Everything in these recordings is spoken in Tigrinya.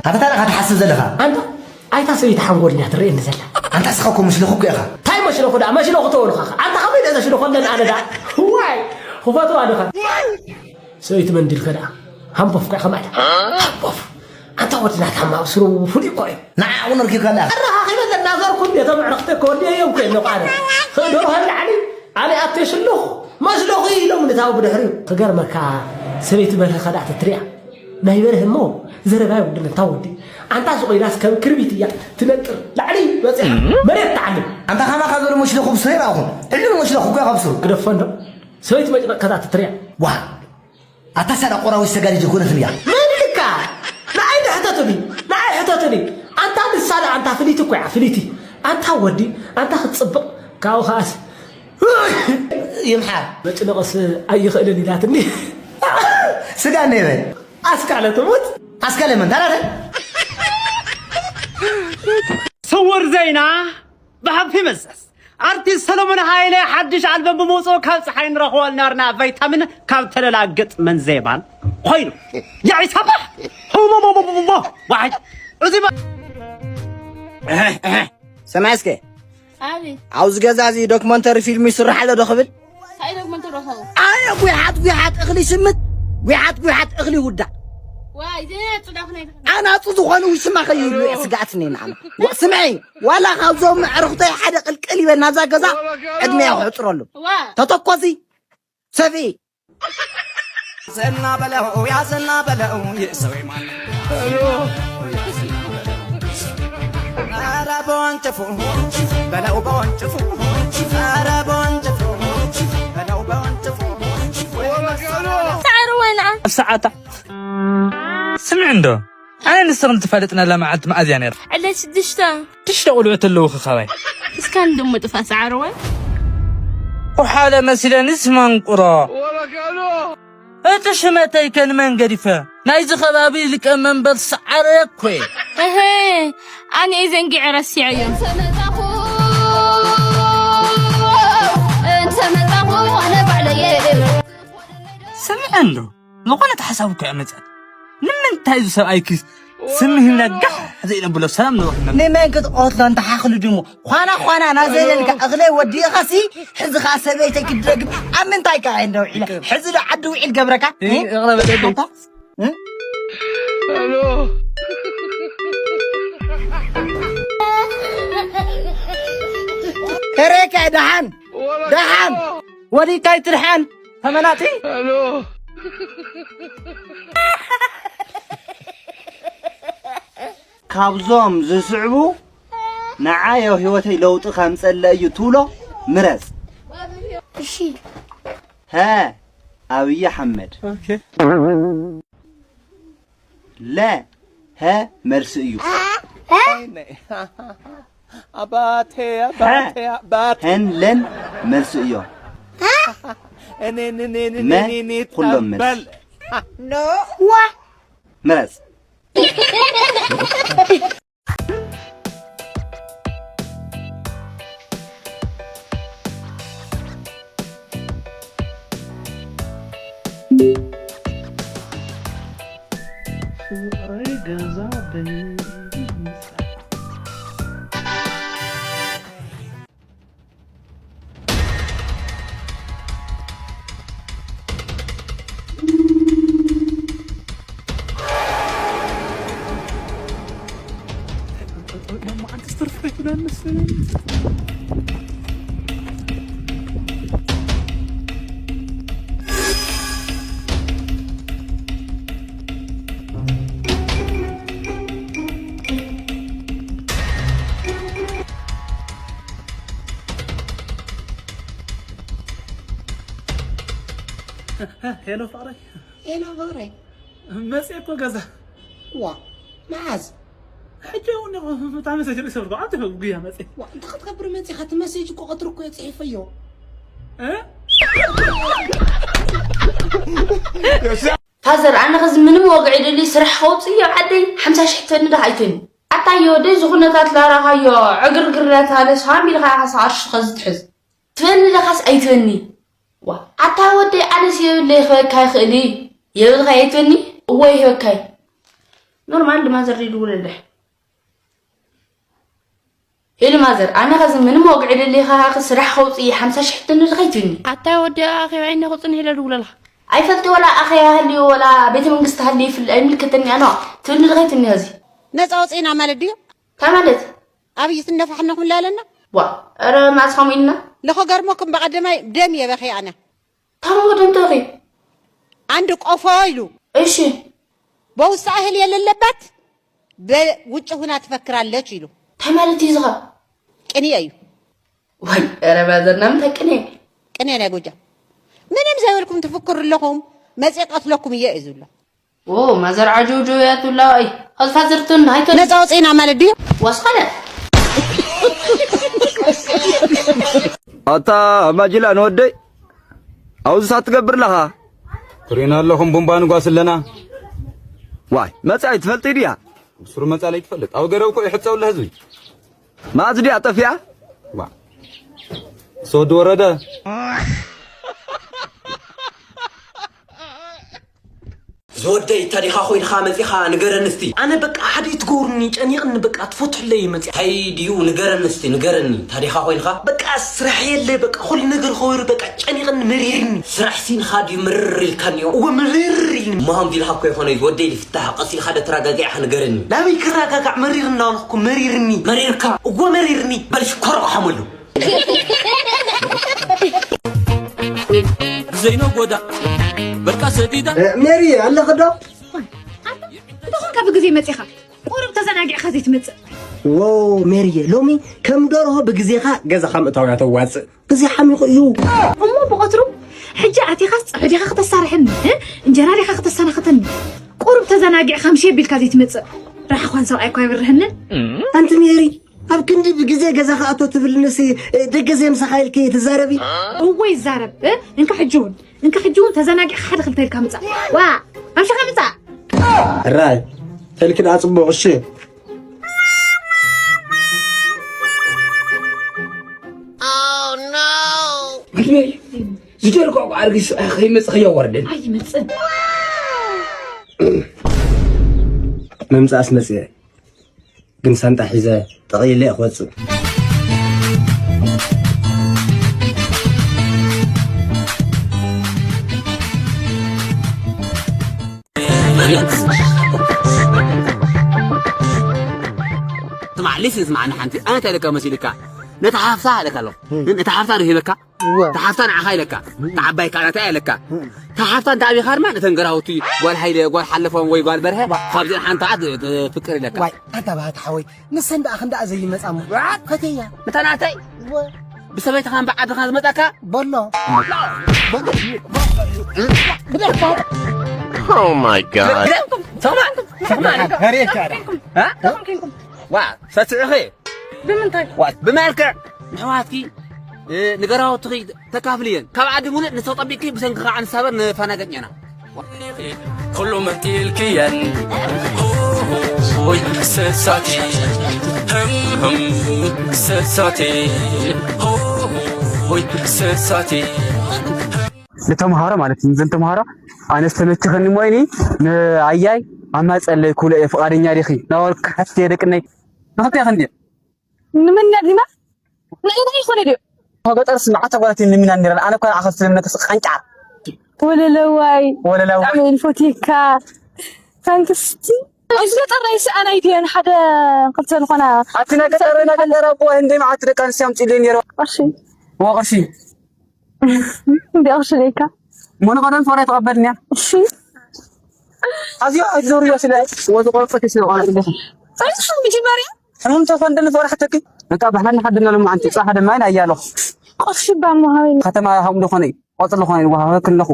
ኣታ እንታይ ኢኻ ትሓስብ ዘለኻ? ኣንታ ኣይታ ሰበይቲ ሓንጎል እያ ትርእየኒ ዘላ። ኣንታ እስኻ እኮ መሽለኹ እኮ ኢኻ። እንታይ መሽለኹ ደኣ? መሽለኹ ተበልኻ ኸ? ኣንታ ከመይ ደኣ ዘሽለኾ ኣለኒ ኣነ ደኣ? ዋይ! ክፈትዋ ዶ ኸ? ሰበይቲ መንዲል ከ ደኣ? ሃምቦፍ እኮ ኢኻ ማለት። ሃምቦፍ! ኣንታ ወዲ ናታ ሕማቕ ስሩ ፍሉይ እኮ እዩ። ንዓ እውን ኣርኪብካ ኣለኻ። ኣረኻኺበ ዘናገርኩ እንዴ፣ እቶም ኣዕርኽተይ እኮ ወዲኤዮም እኮ እዮም ነቋረ። ደርሆ ንላዕሊ ኣነ ኣቴ ሽሉኽ መስለኹ ኢሎም ንታው ብድሕሪኡ። ክገርመካ፣ ሰበይቲ በርሀ ከዳዕ ትትሪያ። ናይ በርሀ እሞ ዘረባ የብሉን እታ ወዲ። ኣንታ ስቕ ኢላስ ከም ክርቢት እያ ትነጥር። ላዕሊ በጺሓ መሬት ትዓልብ። ኣንታ ከማኻ ዘሎ መሽለኹ ብስሩ ይረኣኹ። ዕልም መሽለኹ እኮ ኢኻ ብስሩ። ግደፎ እንዶ። ሰበይቲ መጭነቕ ከዳዕ ትትሪያ። ዋ! ኣታ ሳዳ ቆራዊት ሰጋዲት ኣይኮነትን እያ። መን ኢልካ? ንዓይ ዶ ሕተቱኒ? ንዓይ ሕተቱኒ። ኣንታ ንሳ ዶ ኣንታ ፍሊቲ እኮ እያ፣ ፍሊቲ። ኣንታ ወዲ፣ ኣንታ ክትጽብቕ፣ ካብኡ ከኣስ ይምሓር። መጭነቕስ ኣይኽእልን ኢላትኒ። ስጋ እኒሀ። ኣስካለ ትሙት። ኣስካለ መን? ታላተ? ስውር ዜና። ብሓቂ ይመሰስ። ኣርቲስት ሰሎሞን ሃይለ ሓድሽ ኣልበም ብምውፅኡ ካብ ፀሓይ ንረኽቦ ዝነበርና ቫይታሚን ካብ ተለላግጥ መን ዜማን ኮይኑ። ያዒ ሳባ! ህሞሞሞሞሞ! ዋይ! እዚ ባ- ሰማይ እስከ፣ ኣቤት። ኣብዚ ገዛ እዚ ዶክመንተሪ ፊልም ይስራሕ ኣሎ ዶ ክብል? እንታይ ዶክመንተሪ ኸው? ኣነ ጉሓት ጉሓት እኽሊ ሽምት፣ ጉሓት ጉሓት እኽሊ ውዳእ። ዋይ፣ ዘይነጽዳኹ ናይ ኣናጹ ዝኾኑ ውሽማ ከይህሉ እየ ስግኣት እኒኤ ንዓና። ዋ፣ ስምዒ፣ ዋላ ካብዞም ኣዕሩኽተይ ሓደ ቅልቅል ይበል ናብዛ ገዛ፣ ዕድመ እያ ክሕጽረሉ። ዋ። ተተኮሲ፣ ሰፍኢ። ዘና በለው፣ ያዘና በለው፣ ይእሰው ማን? ኧረ በወንጭፉ፣ በለው በወንጭፉ፣ ኧረ በወንጭፉ፣ በለው በወንጭፉ። ሰዓረ ወይ ንዓ። ኣብ ሰዓታ። ስምዒ እንዶ፣ ኣነ ንስኽን ዝፋለጥናላ መዓልቲ መኣዝያ ነይራ። ዕለት ሽዱሽተ። ሽዱሽተ ቆልዑ ተለውኺ ካባይ። እስካን ደሞ ጥፋ ሰዓረ ወይ? ውሓለ መሲለኒስ መንቁሮ። እቲ ሽመተይ ከ ንመን ገዲፈ? ናይዚ ከባቢ ሊቀመንበር ሰዓረ እኮ እየ። እህ፣ ኣነ እየ ዘንጊዐ ረሲዐዮ። እንተመጻኹ፣ እንተመጻኹ ኣነ ባዕለየ። ስምዐ እንዶ፣ ዝኾነት ሓሳብ እኮ እያ መጽኣት። ንምንታይ እዚ ሰብኣይኪ ስም ሂብና ጋሕ ዘይነብሎ ሰላም ንረኽብ? ንመን ክትቐትሎ እንተ ሓኽሊ ድሙ? ዃና ዃና ናዘለልካ እኽለይ ወዲእኻሲ፣ ሕዚ ኸኣ ሰበይተይ ክደግም ኣብ ምንታይ ከኣ እንደ ውዒለ? ሕዚ ዶ ዓዲ ውዒል ገብረካ? እ? እቕረ በለለይ። ኣታ? እ? ከረካ ደሓን፣ ደሓን። ወዲካይ ትድሓን ተመናጢ። ካብዞም ዝስዕቡ ንዓይ ኣብ ህይወተይ ለውጢ ከምጸለ እዩ ትብሎ ምረጽ። እሺ። ሀ፣ ኣብይ ኣሕመድ። ኦኬ። ለ፣ ሀ፣ መልሲ እዩ። ሀ? ኣባቴ፣ ሀ፣ ኣባቴ፣ ኣባቴ። ሀን ለን መልሲ እዮም። እኔ፣ እኔ፣ እኔ፣ መ፣ እኔ፣ እኔ፣ ኩሎም መልሲ። ጠንበል። ኖ። ዋ። ምረጽ። ፍቕረይ ገዛ ደይ ይምጻእ። ሄሎ ፍቕረይ። ሄሎ ፍቕረይ። መጽየ እኮ ገዛ። ዋ፣ መዓዝ? ሕጂ እውን እኮ እታ መሴጅ ርእሰ ብርኩ፣ ኣንተ ጉያ መጽየ። ዋ፣ እንታይ ክትገብር መጺኻ? እቲ መሴጅ እኮ ቀትሪ እኮ እየ ጽሒፈዮ። እ? ፋዘር፣ ኣነ ኸዚ ምንም ወግዒ ደልዩ ስራሕ ከውፅእ እየ ኣብ ዓደይ፣ ሓምሳ ሽሕ ትህበኒ ዶ ኣይትህበኒ? ኣታዮ፣ ደዚ ኩነታት ላራኻዮ፣ ዕግርግር ለታለስ ሃም ኢልካ ኢኻ ሰዓርሽ ኸዚ ትሕዝ። ትበኒ ለኻስ ኣይትበኒ? ዋ፣ ኣታ ወደይ፣ ኣነስ የብለይ ክበካ ይኽእል እዩ። የብልካ ኣይትበኒ? እወ ይህበካይ። ኖርማል ድማ ዘር ይድውለልሕ። ሄሎ ማዘር፣ ኣነ ኸዚ ምንም ወግዒ ደሊኻ ስራሕ ከውፅእ ሓምሳ ሽሕ ትኒ ድኸይትኒ። ኣታ ወዲ ኣኼባ ዓይነ ክፅንሕ ኢለ ድውለልኻ። ኣይፈልጥ ወላ ኣኼባ ሃልዩ ወላ ቤተ መንግስቲ ሃልዩ ይፍል ኣይምልከተኒ ኣነ። ትኒ ድኸይትኒ ኸዚ። ነፃ ወፂእና ማለት ድዩ? እንታይ ማለት? ኣብ ይትነፋሕነኹም ላለና? ዋ፣ ኧረ መዓስ ከምኡ ኢልና? ለኸገርመኩም በቐደማይ ደም የበኺ ኣነ። ታሞ ደም ተኺ? አንድ ቆፎ ይሉ። እሺ። በውስጥ እህል የሌለበት በውጭ ሁና ትፈክራለች ይሉ። እንታይ ማለት እዩ ዝኻ? ቅኔ እዩ። ወይ፣ ኧረ ማዘር፣ ናምንታይ ቅኔ? ቅኔ ናይ ጎጃም። ምንም ዘይብልኩም ትፍክሩ ኣለኹም፣ መጽእ ቀትለኩም እየ እዩ ዝብሎ። ኦ፣ ማዘር ዓጀውጀው እያ ትብላ። ኣይ፣ ኣዝፋ ዝርትን፣ ሃይቶ ነፃ ወፂእና ማለት ድዩ? ወስኸለ። ኣታ ማጅላን ወደይ፣ ኣብዚ ሳት ትገብር ኣለኻ? ትሪእና ኣለኹም ቡምባ ንጓስ ኣለና። ዋይ፣ መጻኢ ትፈልጥ ድያ? ብስሩ መጻኢ ትፈልጥ። ኣብ ገረብ እኮ ይሕጸው ለህዝቢ። ማዝ ድያ ጠፊያ? ዋ። ሶድ ወረደ። ዝወደይ፣ እንታ ዲኻ ኮይንኻ መጺኻ ንገረኒ እስቲ። ኣነ በቃ ሓደ ትገብሩኒ ጨኒቕኒ በቃ ትፈትሑለይ መጺ። እንታይ ድዩ ንገረኒ እስቲ ንገረኒ። እንታ ዲኻ ኮይንኻ በቃ ስራሕ የለ በቃ ኩሉ ነገር ኸይሩ በቃ ጨኒቕኒ መሪርኒ። ስራሕ ሲንኻ ድዩ ምርር ኢልካኒ? እወ ምርር ኢልኒ። እሞ ከምዚ ኢልካ እኮ ይኾነ እዩ ዝወደይ ልፍታሕ ቀስ ኢልካ ዶ ተረጋጊዕካ ንገረኒ። ናበይ ክረጋጋዕ መሪር እናበልኩ መሪርኒ። መሪርካ? እወ መሪርኒ። በል ሽኮር ሓመሉ። ብዘይነጎዳ በቃ ሰዲዳ። እ፣ ሜሪ ኣለኺ ዶ? እንታይ ኮንካ ብግዜ መጺኻ? ቁሩብ ተዘናጊዕካ ዘይትመጽእ? ዎ፣ ሜሪየ፣ ሎሚ ከም ደርሆ ብግዜኻ ገዛኻ ምእታው እያ ተዋጽእ። ግዜ ሓሚቑ እዩ። እሞ ብቐትሩ ሕጂ ኣቲኻስ ጸብሒ ዲኻ ክተሳርሕኒ? እ? እንጀራ ዲኻ ክተሰናኽተኒ? ቁሩብ ተዘናጊዕካ ምሽ ቢልካ ዘይትመጽእ? ራሕኳን ሰብኣይ እኳ ኣይበርህንን። ኣንቲ ሜሪ፣ ኣብ ክንዲ ብግዜ ገዛ ክኣቶ ትብልንሲ፣ ደገ ዘየምሳኻ ኢልኪ ትዛረቢ? እወ ይዛረብ፣ እ? እንካ ሕጂ እውን፣ እንካ ሕጂ እውን ተዘናጊዕካ ሓደ ክልተ ኢልካ ምጻእ። ዋ፣ ኣምሽኻ ምጻእ። ራይ፣ ተልኪ ደኣ ጽቡቕ፣ እሺ። መግበይ፣ ዝደልኳ እኮ ኣርጊስ ከይመጽእ ከየዋርደኒ። ኣይመጽእን። ምምጻእስ መጽእ። ግን ሳንጣ ሒዘ ጠቕሊለ እየ ክወጽእ። ስማዕ፣ ሊስን ስማዕኒ ሓንቲ። ኣነ እንታይ ኢለካ መሲልካ? ነታ ሓፍታ ኢለካ ኣለኹ። ነታ ሓፍታ ዶ ሂበካ? እወ። እታ ሓፍታ ንዓኻ ኢለካ። እታ ዓባይ ከኣ ናታ ኢለካ። እታ ሓፍታ እንተ ኣቢኻ ድማ ነተን ገራውቲ ጓል ሃይለ፣ ጓል ሓለፎም ወይ ጓል በርሀ ካብዚአን ሓንታ ት-፣ ትፍቅር ኢለካ። ዋይ፣ ኣንታ ባህቲ ሓወይ፣ ንሰን ደኣ ክንደኣ ዘይመጻ እሞ። ዋት? ፈትየያ። ምታ ናተይ? እወ። ብሰበይትኻን ብዓድኻን ዝመጻካ? በሎ። Oh my God። ግደፍኩም፣ ሰማዕኩም፣ ሰማዕኩም። ዋ፣ ሰስዕኺ። ብምንታይ? ዋ፣ ብመልክዕ ንሕዋትኪ፣ እ፣ ንገራውትኺ ተካፍልየን። ካብ ዓዲ ሙሉእ ንሰው ጠቢቅኪ ብሰንኪ ከዓ ንሳበር ንፋናገጭ ኢና። ኩሉ መቲልክየን። ሆይ ሰሳቲ፣ ህም ህም ሰሳቲ፣ ሆይ ሰሳቲ። ንተምሃሮ ማለት እዩ። ንዘን ተምሃሮ ኣነ ዝተመቸኸኒ ሞይኒ ንኣያይ ኣማፀለይ ኩሎ እየ ፍቓደኛ ዲኺ? ናበልኩ ክሓትት እየ ደቅነይ። ንኽልተ ክንዲ ንምነ ዲና ንእና ይኾነ ድዩ? ኣብ ገጠር ስምዓት ኣጓላት እየን ለሚና ነይረን። ኣነ እኮ ንዓኻ ስለምነክስ ቃንጫ። ወለለዋይ። ወለለዋይ። ብጣዕሚ እየ ዝፈትየካ። ታንክስቲ። ኣብዚ ገጠር ናይ ሰኣናይ ድየን ሓደ ክልተ ዝኾና። ኣብቲ ናይ ገጠር፣ ናይ ገጠር ኣቦ ህንደይ መዓት ደቂ ኣንስትዮ ኣምፅእለይ ነይሩ። ቅርሺ። እዎ ቅርሺ። እንዲ ቅርሺ ደይካ። እሞ ንቐደም ፍቕረይ ተቐበልንያ። እሺ። ኣዝዮ ኣይትዞርዮ ስለ ወዚ ቆርጠት ስለ ቆርጠት። እንታይ ትሽም መጀመርያ? ሕሙም ተኾን ደሊ ፍቕሪ ሓተኪ። በቃ ባህላና ሓድና ሎማዓንቲ ጻ ሓደ ማይ ኣያሎ። ቆፍሽባ መሃዊ። ከተማ ሃም ዝኾነ ቆጽሊ ዝኾነ ይወሃበክ ኣለኹ።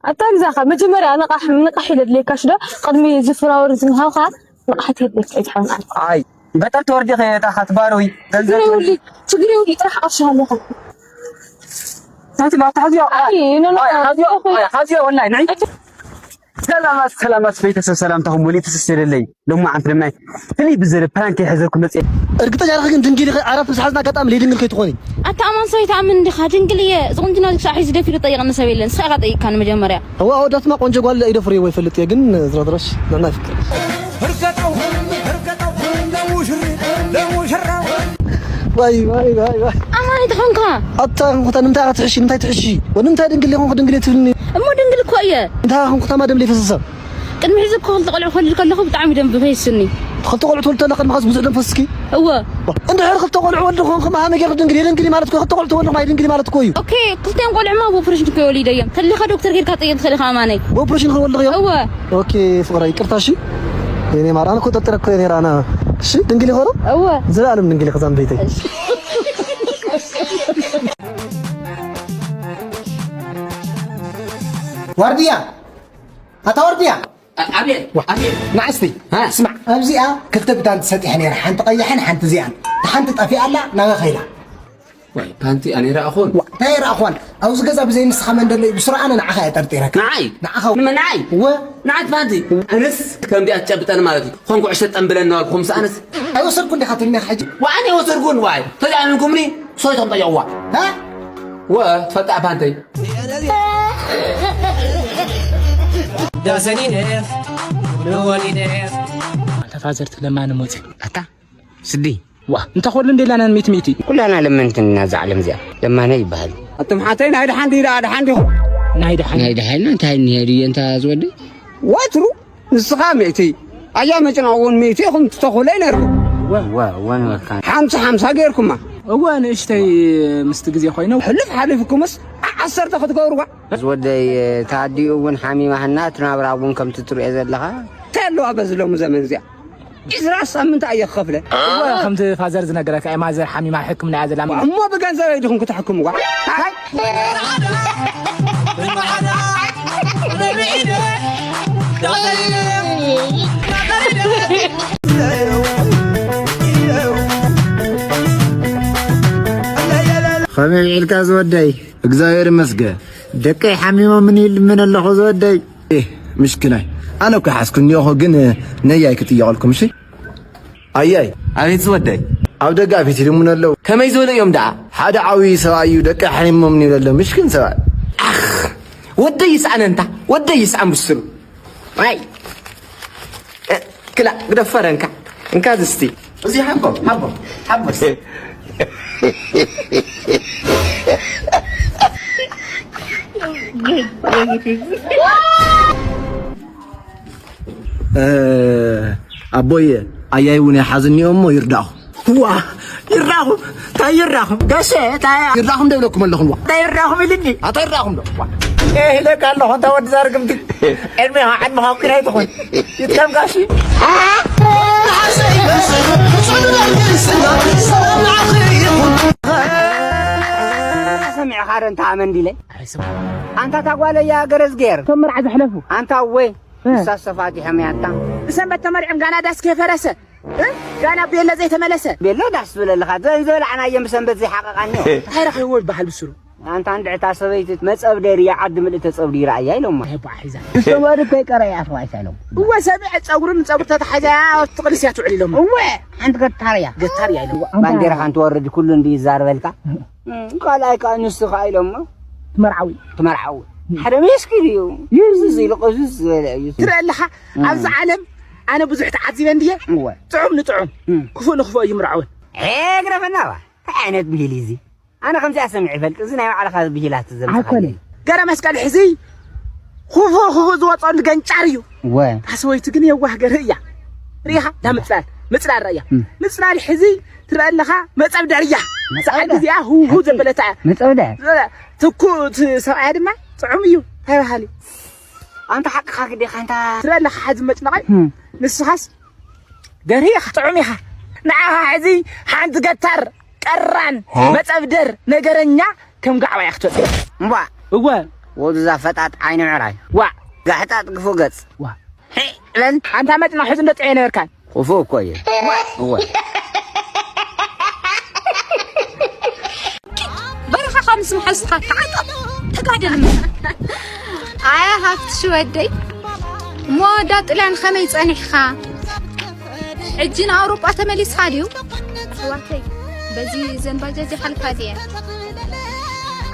ኣታ ግዛኻ መጀመርያ ንቓሕ፣ ንቓሕ ኢለ ድሌካሽ ዶ? ቅድሚ ዝፍራወር ዝምሃውኻ ንቓሕ ትህብ ኢልካ ይትሓውን ኣለ። ኣይ፣ ገጠር ተወርዲኸ ታሓት ባሮይ፣ ገንዘብ ትግሬ ውሊ፣ ትግሬ ውሊ ጥራሕ ኣፍሻ ኣለኻ። ናቲ ባታ ሓዝዮ። ኣይ፣ ኖ፣ ኖ፣ ኣይ፣ ሓዝዮ፣ ኣይ፣ ሓዝዮ፣ ወላይ፣ ናይ። ሰላማት ሰላማት ቤተሰብ ሰላምታኹም ወሊድ ተሰሰለለይ። ሎማዓንቲ ድማ ፍልይ ብዝብል ፕራንክ ይሕዘኩም መፅእ። እርግጠኛ ዲኺ ግን ድንግል ኢኺ? ዓራት ምስ ሓዝና ኣጋጣሚ ለይድንግል ከይትኾኒ። ኣታ ኣማን ሰበይቲ ኣምን እንዲኻ ድንግል እየ። እዚ ቁንጅና ክሳዕ ሕዚ ደፊሩ ጠይቐኒ ሰብ የለን። ንስኻ ኢኻ ጠይቕካኒ መጀመርያ። እዋ ኣወዳትማ ቆንጆ ጓል ይደፍርዎ ይፈልጥ እየ ግን ዝረድረሽ ንሕና ይፍቅር። እርገጠው እርገጠው ለሙሽሪ ለሙሽራው። ዋይ ዋይ ዋይ ዋይ። ኣማን ተኾንካ። ኣታ እንኩታ ንምንታይ ትሕሺ ንምንታይ ትሕሺ? ወንምንታይ ድንግል ይኾንኩ ድንግል ትብልኒ? እሞ ድንግል እኮ እየ። እንታይ ኹንኩ ታማ ደም ለይፈሰሰ? ቅድሚ ሕዚ እኮ ክልተ ቆልዑ ክወልድ ከለኹ ብጣዕሚ ደም ፈይስኒ። ክልተ ቆልዑ ትወልድ ከለኻ ቅድሚ ኸዚ ብዙሕ ደም ፈስስኪ? እወ። እንድሕር ክልተ ቆልዑ ወልድ ኾንኹ መሃ ነገር ድንግል የደንግሊ ማለት እኮ፣ ክልተ ቆልዑ ትወልድ ማለት ድንግሊ ማለት እኮ እዩ። ኦኬ፣ ክልቲኦም ቆልዑማ ብኦፕሬሽን እኮ ወሊደዮም። ተሊኻ ዶክተር ጌርካ ጠይቅ ትኽእል ኢኻ ኣማነይ። ብኦፕሬሽን ክወልድ እዮም? እወ። ኦኬ ፍቕረይ፣ ይቅርታ እሺ። የኔ ማር፣ ኣነ እኮ ጠርጥረ እኮ የኔ ራና። እሺ፣ ድንግል ይኾኑ? እወ። ዘላለም ድንግል ይኸዛም ቤተይ። እሺ። ዋርድያ፣ ኣታ ዋርድያ። ኣ-፣ ኣቤት፣ ዋ፣ ኣቤት። ንዓ እስቲ፣ ሃ? ስማዕ፣ ኣብዚኣ ክልተ ብታንቲ ሰጢሐ ነይረ፣ ሓንቲ ቀይሕን ሓንቲ እዚኣን። እታ ሓንቲ ጠፊኣ ኣላ፣ ናበይ ኸይዳ? ዋይ፣ ፓንቲ ኣነ ይረኣኹን። ዋ፣ እንታይ ይረኣኹን? ኣብዚ ገዛ ብዘይ ንስኻ መን ደሎ እዩ? ብስሩ ኣነ ንዓኻ እየ ጠርጢረካ። ንዓይ? ንዓኻ። ንመን ንዓይ? ወ- ንዓይ ፓንቲ? ኣነስ ከምዚኣ ትጨብጠኒ ማለት እዩ። ኾን ኩዕሾ ጠንብለን እናበልኩ ምስ ኣነስ። ኣይወሰድኩን ዲኻ ትብልኒ ሕጂ? ዋ፣ ኣነ ኣይወሰድኩን፣ ዋይ። ተዛሚምኩምኒ፣ ሰይቶም ጠየቕዋ። ሃ? ወ፣ ትፈልጣ ፓንተይ። ዳሰኒነ፣ ንወሊነ። ተፋዘርት ለማን ሞት። ኣታ፣ ስዲ። ዋ፣ እንተ ኾሉ እንደ ላና ሚት ሚቲ። ኩላና ለመንትን ኢና እዛ ዓለም እዚኣ። ለማነ ይበሃል። ኣቱም ሓተይ ናይ ደሓን ድዩ ደኣ ደሓን ዲኹም? ናይ ደሓን። ናይ ደሓን እንታይ እንሄ ድዩ እንታ ዝወደይ? ወትሩ ንስኻ ሚእቲ፣ ኣያ መጭና እውን ሚእቲ ኢኹም ትተኹለይ ነርኩም። ወ-፣ ወ-፣ ወ-፣ ንበካ። ሓምሳ ሓምሳ ገይርኩማ። እወ፣ ንእሽተይ ምስቲ ግዜ ኮይነ። ሕልፍ ሓሊፍኩምስ ዓ-፣ ዓሰርተ ክትገብርዋ። ዝወደይ፣ ታዲኡ እውን ሓሚማህና፣ እቲ ናብራ እውን ከምቲ ትሪኦ ዘለኻ። እንታይ ኣለዋ በዚ ሎሚ ዘመን እዚኣ? ዒስራ ሳምንት ኣየ ክኸፍለ። እወ፣ ከምቲ ፋዘር ዝነገረካ፣ እየ ማዘር ሓሚማ ሕክምና እያ ዘላ። እሞ ብገንዘበይ ዲኹም ክተሕክምዋ? ሃይ! ከመይ ውዒልካ ዝወደይ? እግዚኣብሔር ይመስገን። ደቀይ ሓሚሞምኒ ይልምን ኣለኹ ዝወደይ። ኤህ፣ ምሽክናይ። ኣነ እኮ ሓዝኩኒ እኮ፣ ግን ነያይ ክጥየቐልኩም፣ እሺ? ኣያይ። ኣቤት ዝወደይ። ኣብ ደገ ኣፊት ይልምኑ ኣለዉ። ከመይ ዝበሉ እዮም ደኣ? ሓደ ዓብዪ ሰብኣይ እዩ፣ ደቀይ ሓሚሞምኒ ይብሉ ኣሎ። ምሽክን ሰብኣይ። ኣኽ፣ ወደይ ይስኣነንታ፣ ወደይ ይስኣን ብስሩ። ኣይ። እ፣ ክላ፣ ግደፈረንካ። እንካ ዝስቲ። እዚ ሓቦ፣ ሓቦ፣ ሓቦ። እ፣ ኣቦየ፣ ኣያይ እውን ይሓዝኒ እሞ ይርዳኹ። ዋ፣ ይርዳኹም፣ እንታይ ይርዳኹም? ጋሼ፣ እንታይ ይርዳኹም ዶ ይብለኩም ኣለኹም? ዋ፣ እንታይ ይርዳኹም ኢልኒ? ኣታ ይርዳኹም ዶ? ዋ። ኤህ፣ ኢለካ ኣለኹ፣ እንታ ወዲ ዛርግምቲ። ዕድሜኻ፣ ዕድሜኻ እኩል ኣይትኹን። ይትከም ጋሺ። ሰሚዕኻ ዶ እንታ ኣመንዲለይ? ኣይሰማዕኩን። ኣንታ እታ ጓለይ እያ ገረዝጌር። እቶም መርዓ ዘሕለፉ። ኣንታ እወ፣ እ። ንሳስ ተፋቲሖም እያ ኣታ። ብሰንበት ተመሪዖም ጋና ዳስ ከይፈረሰ፣ እ? ጋና ቤሎ ዘይተመለሰ። ቤሎ ዳስ ትብል ኣለኻ። ዘን ዝበላዕናዮም ብሰንበት ዘይሓቐቓኒ። እንታይ ረኺብዎ ይበሃል ብስሩ? ኣንታ እንድዕታ ሰበይቲ መጸብደር እያ፣ ዓዲ ምልእ ተጸብዲራ እያ ኢሎማ። ኣይ፣ ባዕ ሒዛ። እቶም ወዲ እኮ ይቀረ እያ ኣፍዋይሳ ኢሎም። እወ፣ ሰሚዐ ጸጉርን ጸጉሪ ተታሒዛ እያ፣ ትቕልስ እያ ትውዕል ኢሎማ። እወ፣ ሓንቲ ገታር እያ። ገታር እያ ኢሎማ። ባንዴራኻ እንትወርድ ኩሉ እንዲ ይዛረበልካ። እም፣ ካልኣይ ከኣ ንሱ ከኣ ኢሎሞ። ትመርዓዊ። ትመርዓዊ። ሓደ መስኪን እዩ። ይዝዝ ኢሉ ቅዝዝ ዝበለ እዩ። ትርኢ ኣለኻ፣ እም። ኣብዚ ዓለም ኣነ ብዙሕ ተዓዚበ እንድየ። እወ። ጥዑም ንጥዑም፣ እም። ክፉእ ንክፉእ እዩ ምርዓውን። ኤ፣ ግደፈና ባ። እንታይ ዓይነት ብሂል እዩ እዚ? ኣነ ከምዚኣ ሰሚዐ ይፈልጥ። እዚ ናይ ባዕልኻ ብሂላት ዘምጽኻ ኣይኮነን። እዩ። ገረ መስቀል ሕዚ ክፉእ ክፉእ ዝወጸሉ ገንጫር እዩ። እወ። ኣሰበይቲ ግን የዋህ ገርህ እያ። ርኢኻ? ዳ ምጽላል፣ ምጽላል ርኣያ። እም። ምጽላል ሕዚ ትረአ ኣለኻ፣ መጸብደር እያ። መጸብደር? ሰዓት እዚኣ ህው ህው ኣቲ ዘበለታ እያ። መጸብደር? ትኩ-፣ እቲ ሰብኣያ ድማ ጥዑም እዩ። እንታይ በሃሊ? ኣንታ ሓቅኻ ግዴኻ፣ ኣንታ ትረአ ኣለኻ፣ ሓዚ መጭነቐይ። እም። ንስኻስ ገርህ ኢኻ፣ ጥዑም ኢኻ። ንዓኻ ሕዚ ሓንቲ ገታር፣ ቀራን፣ ሃ? መጸብደር፣ ነገረኛ፣ ከም ጋዕባ እያ ክትወጽእ። እምቧ። እወ። ወዱዛ ፈጣጥ ዓይኒ ምዕራይ። ዋ። ጋሕጣጥ ግፉ ገጽ። ዋ። ሄ፣ በል። ኣንታ መጭና ሕዚ እንዶ ጥዑይ ነበርካን። ክፉእ እኮ እዩ። እወ። በረኻ ካብ ምስ መሓዝትኻ ተዓጠቕ፣ ተጋደል። ኣያ ሃፍትሽ ወደይ። እሞ ኣዳ ጥልያን ከመይ ጸኒሕኻ? ሕጂ ንኣውሮጳ ተመሊስኻ ድዩ? ኣሕዋተይ፣ በዚ ዘን ባጃጅ ይሓልፋ ድየ?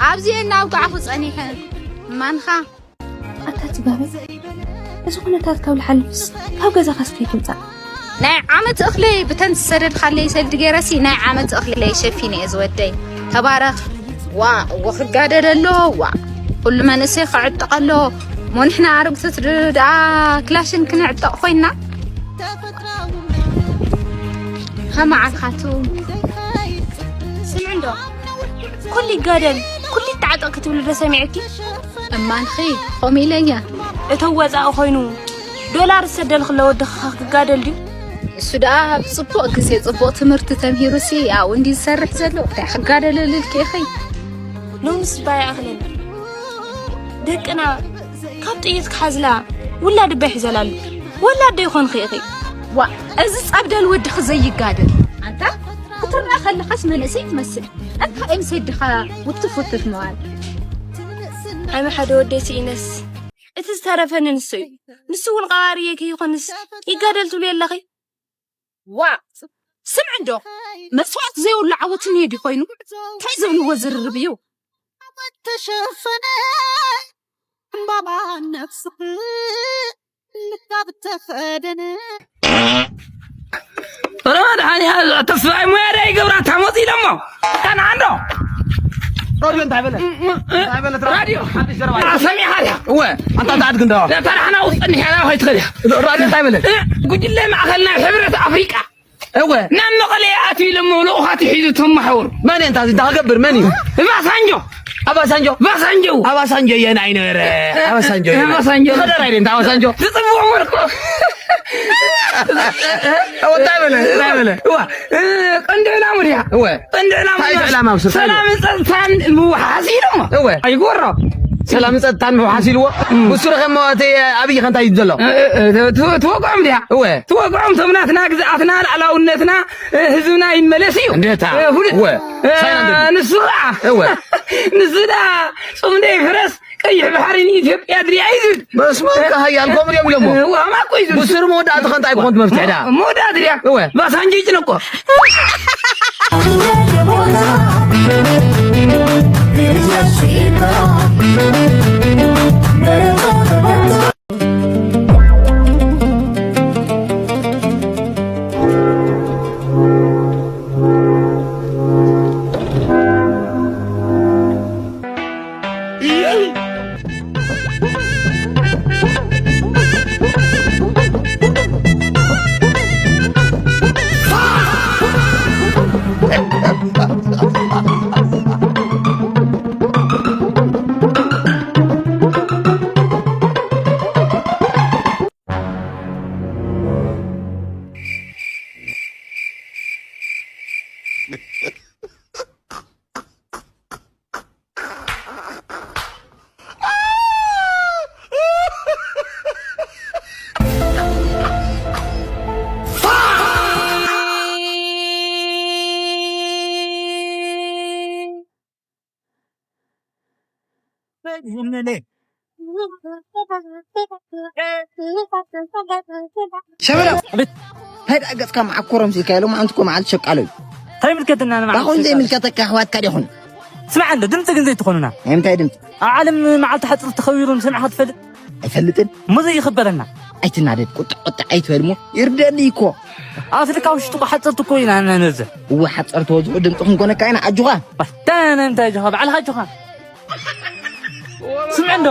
ኣብዚኤን እናውጋዕኹ ጸኒሐ። እማንኻ። ኣታ ጽጋበይ፣ እዚ ኩነታት ካብ ልሓልፍስ ካብ ገዛኻስ ከይትውጻእ። ናይ ዓመት እኽለይ ብተን ዝሰደድካለይ ሰልዲ ገይረሲ ናይ ዓመት እኽለይ ሸፊነ እየ ዝወደይ። ተባረኽ። ዋ፣ እወ ክጋደል ኣሎ፣ ዋ። ኩሉ መንእሰይ ክዕጠቕ ኣሎ። እሞ ንሕና ኣረግቶት ድ-፣ ደኣ ክላሽን ክንዕጠቕ ኮይንና? ሃማ ዓልኻቱ። ስምዒ እንዶ፣ ኩሉ ይጋደል፣ ኩሉ ይተዓጠቕ ክትብሉ ዶ ሰሚዐኪ? እማንኺ፣ ከምኡ ኢለ እየ። እቶ ወጻኢ ኮይኑ ዶላር ዝሰደልክለ ወድኻ ክጋደል ድዩ? እሱ ደኣ ኣብ ጽቡቕ ግዜ ጽቡቕ ትምህርቲ ተምሂሩሲ ኣብኡ እንዲ ዝሰርሕ ዘሎ። እንታይ ክጋደለልኪ ኢኺ? ሎምስ እባ ይኣኽለኒ። ደቅና ካብ ጥይት ክሓዝላ ውላድ እባ ይሕዘላ ኣሎ። ወላድ ዶ ይኾንኺ ኢኺ? ዋ፣ እዚ ጸብደል ወድኺ ዘይጋደል። ኣንታ ክትርኣ ከለኻስ መንእሰይ ትመስል። እንታ እምሰይ ድኻ ውትፍ ውትፍ ምባል። ዓሚ ሓደ ወደይ ስኢነስ እቲ ዝተረፈኒ ንሱ እዩ። ንሱ እውን ቀባርየ ከይኾንስ ይጋደል ትብልዮ ኣለኺ? ዋ፣ ስምዒ እንዶ፣ መስዋእቲ ዘይብሉ ዓወት እንሄ ድዩ ኮይኑ? እንታይ ዝብልዎ ዝርርብ እዩ? ተሸፈነ እምባባ ነፍስኺ ልካብ ተኸደነ። ኧረ መድሓኒዓለም፣ ተስፋይ ሙያ ዶ ይገብራ ታሞት ኢሎሞ? ቀንዓ እንዶ። ራድዮ እንታይ በለ? እንታይ በለት ራድዮ? ሓድሽ ዘረባ። አ፣ ሰሚዕኻ ድያ? እወ። ኣንታ ተዓድግ እንዶ። ነታ ዳሕና ውስጥ እንዲሕ ያላ ኸይትኸድ እያ። ራድዮ እንታይ በለ? እ፣ ጉጅለ ማእኸል ናይ ሕብረት ኣፍሪቃ። እወ። ናብ መቐለ ኣትዩ ኢሎሞ ልኡኻት ሒዙ ተመሓውር። መን እንታ እዚ እንታይ ክገብር? መን እዩ? ባሳንጆ። ኣባሳንጆ? ባሳንጆ። ኣባሳንጆ የናይ ነበረ? ኣባሳንጆ የናይ? ኣባሳንጆ። ይኸደር ኣይደል እንታ ኣባሳንጆ? ዝጽብቑ መልኩ። እወ፣ እንታይ በለ? እንታይ በለ? እዋ፣ እ፣ ቀንዲ ዕላሙ ድያ? እወ። ቀንዲ ዕላሙ እንታይ ድያ? ዕላማ ኣብ ስልጣን? ሰላምን ጸጥታን ምውሓስ ኢሎሞ። እወ። ኣይጎሮ። ሰላምን ጸጥታን ምውሓስ ኢልዎ። እም። ብሱ ረኸሞ እቲ ኣብይ ከ እንታይ እዩ ዘሎ? እ፣ እ፣ እ፣ ትወ-፣ ትወግዖም ድያ? እወ። ትወግዖም፣ እቶም ናትና ግዝኣትና፣ ልኣላውነትና፣ እ፣ ህዝብና ይመለስ እዩ። እንዴታ? እ፣ ፍሉጥ። እወ። እ፣ ሳይና እንዴት? ንሱ ኸዓ። እወ። ንሱ ደኣ ጾም ደይ ፍረስ፣ ቀይሕ ባሕሪ ንኢትዮጵያ ድርያ እዩ ዝብል። በስመ ኣብ፣ ሓያል ከምኡ ድዮም ኢሎሞ። እወ፣ ኣማ እኮ እዩ ዝብል። ብስሩ መወዳእቲ ከ እንታይ ክኾን እቲ መፍትሒ ደኣ? መወዳእቲ ድያ? እወ። ባሳንጆ ይጭነቆ። ሸበላ። ኣቤት። እንታይ ደኣ ገጽካ መዓኮሮም ሲልካ ኢሎም፣ ኣንቲ እኮ መዓልቲ ሸቃሎ እዩ። እንታይ ይምልከተና ንመዓልቲ ባኹን ሸቃሎ? ዘይምልከተካ ኣሕዋትካ ዲኹን? ስማዕ እንዶ፣ ድምጺ ግን ዘይትኾኑና። ናይ ምንታይ ድምጺ? ኣብ ዓለም መዓልቲ ሓጽር ተኸቢሩ ንሰምዕኻ ትፈልጥ? ኣይፈልጥን። እሞ ዘይኽበረና። ኣይትናደድ፣ ቁጥዕ ቁጥዕ ኣይትበል እሞ ይርደኒ እኮ። ኣብ ኣፍሪካ ውሽጢ እኮ ሓጸርቲ እኮ ኢና ነብዝሕ። እወ፣ ሓጸርቲ ወዝሑ ድምፅኹም ኮነካ ኢና፣ ኣጆኻ። ኣታ፣ ናይ ምንታይ ኣጆኻ? ባዕልኻ ኣጆኻ። ስምዕ እንዶ፣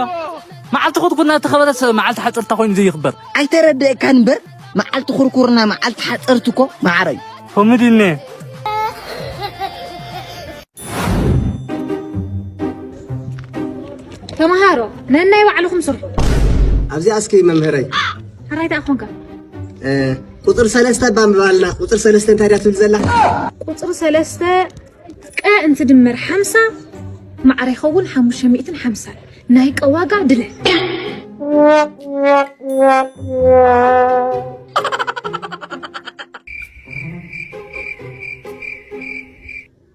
መዓልቲ ኩርኩርና ተኸበረስ መዓልቲ ሓጸርታ ኮይኑ ዘይኽበር። ኣይተረድአካን እምበር፣ መዓልቲ ኩርኩርና መዓልቲ ሓጸርቲ እኮ ማዕረ እዩ። ኮሜዲ እነ። ተምሃሮ፣ ነናይ ባዕልኹም ስርሑ። ኣብዚኣ እስኪ መምህረይ። ሕራይ ደኣ ኾንካ? እ፣ ቁጽሪ ሰለስተ እባ ምባልና። ቁጽሪ ሰለስተ እንታይ ድያ ትብል ዘላ? ቁጽሪ ሰለስተ ቀ እንትድመር ሓምሳ ማዕረ ይኸውን ሓሙሽተ ሚእትን ሓምሳን። ናይ ቀ ዋጋ ድለ።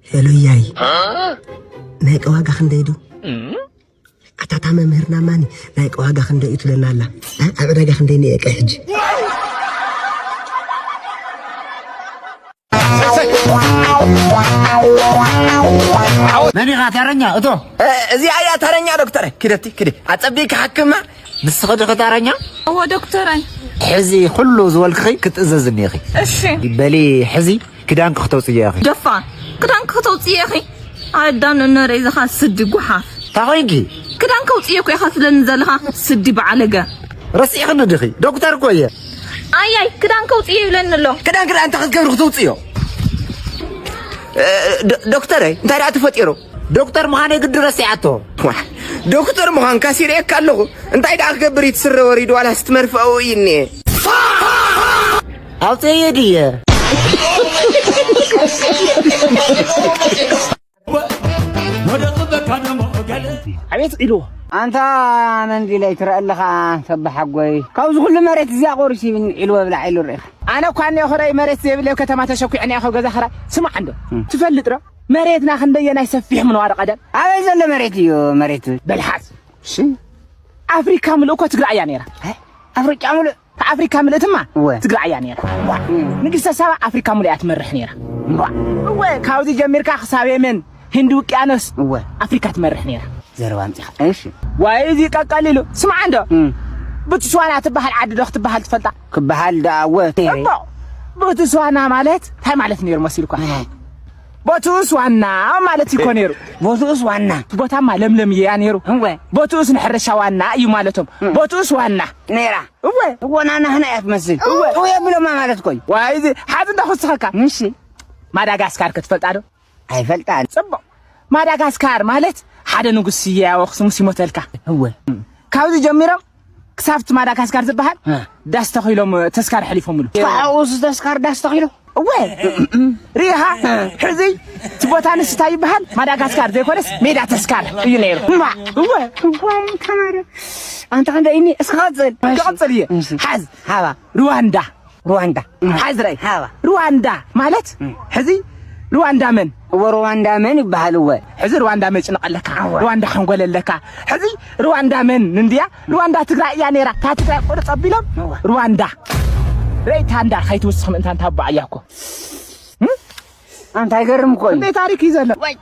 ሄሎ ያይ፣ ናይ ቀ ዋጋ ክንደይ ዱ? ኣታ እታ መምህርና ማኒ ናይ ቀ ዋጋ ክንደይ እዩ ትብለና ኣላ? እ፣ ኣብ ዕዳ ዳግም ደይ ነየ ቀይ ሕጂ። መን ኢኻ ተረኛ? እቶ። እ፣ እዚኣ እያ ተረኛ ዶክተር። ኪደቲ፣ ኪዲ። ኣጸቢቂ ክሓክማ። ንስኺ ዲኺ ተረኛ? እወ ዶክተረይ። ሕዚ ኩሉ ዝበልክኺ ክትእዘዝኒ ኢኺ። እሺ። በሊ ሕዚ ክዳንኪ ክተውጽእዮ ኢኺ። ደፋር። ክዳንኪ ክተውጽእዮ ኢኺ። ኣዳን እነረይ ዝኻ ስዲ ጉሓፍ። እንታይ ኮይንኪ? ክዳን ከውጽእዮ እኮ ኢኻ ትብለኒ ዘለኻ ስዲ በዓለገ። ረሲዕኽኒ ዲኺ? ዶክተር እኮ እየ። ኣያይ፣ ክዳን ከውጽእዮ ይብለኒ ኣሎ። ክዳን፣ ክዳን እንታይ ክትገብሪ ክትውጽእዮ? እ፣ ዶ-፣ ዶክተረይ፣ እንታይ ደኣ ተፈጢሩ? ዶክተር ምዃነይ ግዲ ረሲዓቶ። ዋ፣ ዶክተር ምዃንካስ ይርእየካ ኣለኹ። እንታይ ደኣ ክገብር እዩ እቲ ስረ ወሪዱ ዋላስ እቲ መርፍኣኡ እዩ እኒኤ? ኣውፅኤዮ ድየ? ኣቤት ዒልዎ። ኣንታ መንዲለይ ትረአ ኣለኻ ሰባሓጎይ። ካብዚ ኩሉ መሬት እዚኣ ቆሪሱ ይብልኒ ዒልዎ ብላዕ ኢሉ ርኢኻ። ኣነ እኳ እኒኦ ክረይ መሬት ዘይብለይ ኣብ ከተማ ተሸኲዐ እኒኦ ካብ ገዛ ክራይ። ስማዕ እንዶ፣ እም። ትፈልጥ ዶ? መሬትና ክንደየናይ ሰፊሕ ምንዋሩ ቀደም። ኣበይ ዘሎ መሬት እዩ መሬት? በልሓስ። እሺ። ኣፍሪካ ምልእ እኮ ትግራይ እያ ነይራ። እ? ኣፍሪካ ምልእ? ኣፍሪካ ምልእትማ እወ። ትግራይ እያ ነይራ። ዋ። እም። ንግስተ ሳባ ኣፍሪካ ምልእ እያ ትመርሕ ነይራ። እዋ። እወ፣ ካብዚ ጀሚርካ ክሳብ የመን፣ ህንዲ ውቅያኖስ፣ እወ። ኣፍሪካ ትመርሕ ነይራ። ዘረባ ኣምፂኻ። እሺ። ዋይ፣ እዚ ቀቀል ኢሉ። ስማዕ እንዶ። እም። ብትስዋና ትበሃል ዓዲ ዶ ክትበሃል ትፈልጣ? ክበሃል ደኣ እወ። ነይረ። እሞ፣ ብትስዋና ማለት እንታይ ማለት ነይሩ መሲልኳ? እም። ቦትኡስ ዋና ማለት እኮ ነይሩ። ቦትኡስ ዋና። ቦታማ ለምለም እያ ነይሩ። እወ። ቦትኡስ ንሕርሻ ዋና እዩ ማለቶም። እም። ቦትኡስ ዋና። ነይራ። እወ። እወ፣ ናና ህና እያ ትመስል። እወ። እወ የብሎማ ማለት እኮ እዩ። ዋይ፣ እዚ ሓዚ እንዳኹስኸካ። እሺ። ማዳጋስካር ክትፈልጣ ዶ? ኣይፈልጣን። ጽቡቕ። ማዳጋስካር ማለት ሓደ ንጉስ ስያው ኣኽሱምስ ይሞተልካ። እወ። ካብዚ ጀሚሮም ክሳብቲ ማዳጋስካር ዝበሃል እ። ዳስ ተኺሎም ተስካር ሓሊፎምሉ። ካብኡስ ተስካር ዳስ ተኺሎ? እወ። ሪኢኻ? እ። ሕዚ እቲ ቦታ ንስታ ይበሃል ማዳጋስካር ዘይኮነስ ሜዳ ተስካር እዩ ነይሩ። እማ፣ እወ። እዋም ተማረ። ኣንታ ክንደይኒ እስኻ ቀጽል። እሺ። ክቐጽል እየ። እሺ። ሓዝ። ሃባ። ሩዋንዳ። ሩዋንዳ። ሓዝረይ። ሃባ። ሩዋንዳ ማለት እም። ሕዚ ሩዋንዳ መን? እወ ሩዋንዳ መን ይበሃል እወ። ሕዚ ሩዋንዳ መጭነቕ ኣለካ። እወ። ሩዋንዳ ሓንጎል ኣለካ። ሕዚ ሩዋንዳ መን እንድያ? ሩዋንዳ ትግራይ እያ ነይራ። እታ ትግራይ ቁርፅ ኣቢሎም እወ። ሩዋንዳ። ረይታ እንዳ ከይትውስኽ ምእንታን ታባዕ እያ እኮ። እም? ኣንታ ይገርም እኮ እዩ። እንዴ ታሪክ እዩ ዘሎ። ወይ።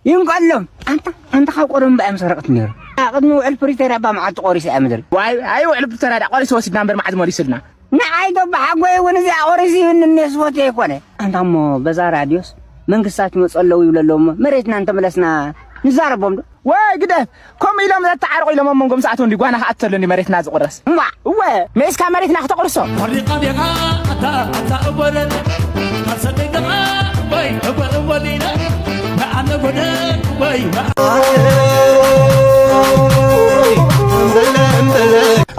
ይንቀሎም። ኣንታ፣ ኣንታ ካብ ቀደም እምባ እዮም ሰረቕት ነይሩ። ቅድሚ ውዕል ፕሪቶርያ እባ መዓልቲ ቆሪሰ እያ ምድሪ። ዋይ፣ ኣይ ውዕል ፕሪቶርያ ዳ ቆሪሰ ወሲድና እምበር መዓዝ መሊሱልና? ንዓይ ዶ ብሓጎይ እውን እዚኣ ቆሪሰ ይብኒ እኔ ስፎት ኣይኮነ። ኣንታ እሞ በዛ ራድዮስ መንግስታት ይመፁ ኣለዉ ይብሉ ኣለዉ እሞ መሬትና እንተመለስና ንዛረቦም ዶ? ወይ ግደፍ፣ ከምኡ ኢሎም ዘተዓርቑ ኢሎም ኣብ መንጎ ምስ ኣተው እንዲ ጓና ክኣቱ ተሎ እንዲ መሬትና ዝቑረስ። እማ። እወ፣ መይስካ መሬትና ክተቑርሶ። ቆሪቓ ዲኻ ኣታ፣ ኣታ እወረን፣ ካልሰደይ ደኻ ወይ እወ እወሊነ፣ ንኣነ ጎደን ወይ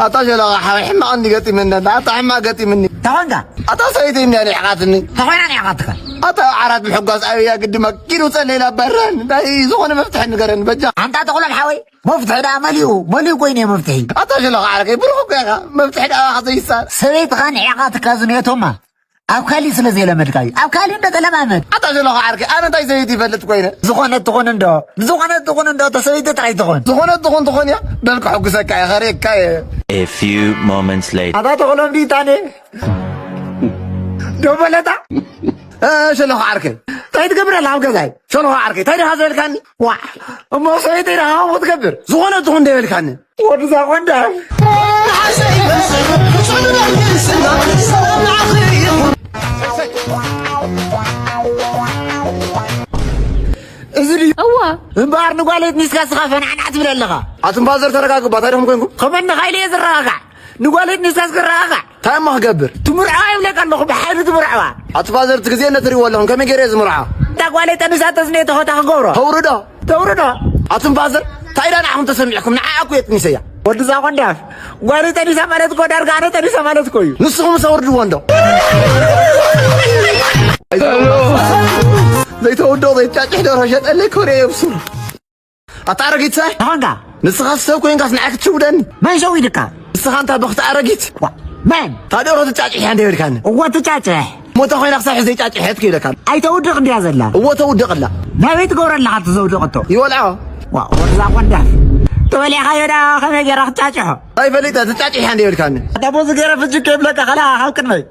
ኣታ ሸለኻ ሓወይ፣ ሕማቕ እንዲ ገጢመኒ ኣላ፣ ኣታ ሕማቕ ገጢምኒ። ተኾንካ? ኣታ ሰበይቲ እንድያ ንዕቓትኒ። ተኾይና ንዕቓትካ? ኣታ ዓራት ምሕጓስ ኣበያ ግዲ መኪኑ ጸለይላ በረን። እንታይ ዝኾነ መፍትሒ ንገረኒ በጃ። ኣንታ ተኽሎም ሓወይ፣ መፍትሒ ደኣ መሊኡ፣ መሊኡ ኮይኑ እዩ መፍትሒ። ኣታ ሸለኻ ዓርከይ፣ ብሩኽ እኮ ኢኻ። መፍትሒ ደኣ ካኻ ዘይሳር። ሰበይትኻ ንዕቓትካ ዝንየቶማ። ኣብ ካሊእ ስለ ዘየለመድካ እዩ። ኣብ ካሊእ እንዶ ተለማመድ። ኣታ ሸለኻ ዓርከይ፣ ኣነ እንታይ ሰበይቲ ይፈልጥ ኮይነ? ዝኾነት ትኹን እንዶ፣ ዝኾነት ትኹን እንዶ፣ እታ ሰበይቲ ጥራይ ትኹን። ዝኾነት ትኹን ትኹን እያ። በል ክሕጉሰካ እየ፣ ከርእየካ እየ። A few moments later. ኣታ ተኽሎም ዲታኔ? ዶ በለታ? እ፣ ሸለኻ ዓርከይ፣ እንታይ ትገብር ኣላ ኣብ ገዛይ? ሸለኻ ዓርከይ፣ እንታይ ዲኻ ዝበልካኒ? ዋዕ፣ እሞ ሰበይተይ ዲኻ ከምኡ ትገብር? ዝኾነ ትኹን እንደ ይበልካኒ። ወዲ እዛ ቆንዳፍ። እዚ ድዩ? እዋ። እምበኣር ንጓለይት ኒስካ ስኻ ፈናዕናዕ ትብል ኣለኻ። ኣቱም ፋዘር ተረጋግባ፣ እንታይ ደኹም ኮንኩም? ከመን ንኻይለ እየ ዝረጋጋዕ። ንጓለይት ኒስካ ስክረጋጋዕ። እንታይ እሞ ክገብር? ትምርዐዋ ይብለካ ኣለኹ፣ ብሓይሊ ትምርዐዋ። ኣቱም ፋዘር፣ እቲ ግዜ እነትሪእዎ ኣለኹም፣ ከመይ ገይረ እየ ዝምርዖ? እታ ጓለይ ጠኒሳ ተዝኔ ተኾታ ክገብሮ። ተውርዶ? ተውርዶ? ኣቱም ፋዘር፣ እንታይ ኢላ ንዓኹም ተሰሚዕኩም? ንዓኣ እኮ እየ ጥኒሰያ። ወዲ እዛ ቆንዳፍ፣ ጓለይ ጠኒሳ ማለት እኮ ዳርጋ ኣነ ጠኒሳ ማለት እኮ እዩ። ንስኹም ሰውርድዎ እንዶ። ዘይተውድቕ ዘይጫጭሕ ደርሆ ሸጠለይ ክብሪ የብስሩ። ኣታ ኣረጊት ሰ-፣ ተኾንካ? ንስኻ ሰብ ኮይንካስ ንዓይ ክትሽውደኒ? መን ሸዊድካ? ንስኻ እንታ በኽቲ ኣረጊት። ዋ፣ መን? እታ ደርሆ ትጫጭሕ እያ እንደ ይበልካኒ። እወ ትጫጭሕ። ሞታ ኮይና ክሳብ ሕዚ ዘይጫጭሐት ክይለካ። ኣይተውድቕ እንድያ ዘላ። እወ ተውድቕ ኣላ። ናበይ ትገብረ ኣለኻ እቲ ዘውድቐቶ? ይወልዖ። ዋ፣ ወድዛ ቆንዳፍ። ተወሊዕኻዮ ደኣ ከመይ ጌራ ክትጫጭሖ? ኣይፈልጠ ትጫጭሕ እንደ ይብልካኒ። ኣታ ቦዚ ጌረ ፍጅክ ይብለካ ከላ ካብ ቅድመይ።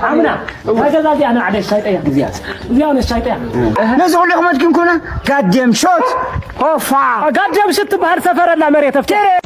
ኣምና፣ እታ ገዛ እዚኣ ንዓደ ሻይጠያ። እዚኣ፣ እዚኣ ውን ሻይጠያ። ነዚ ኩሉ ክመድክን ኮና ጋዴም ሾት ኦፋ። ጋዴም ሽት ትበሃል ሰፈረላ መሬት ኣፍትያ።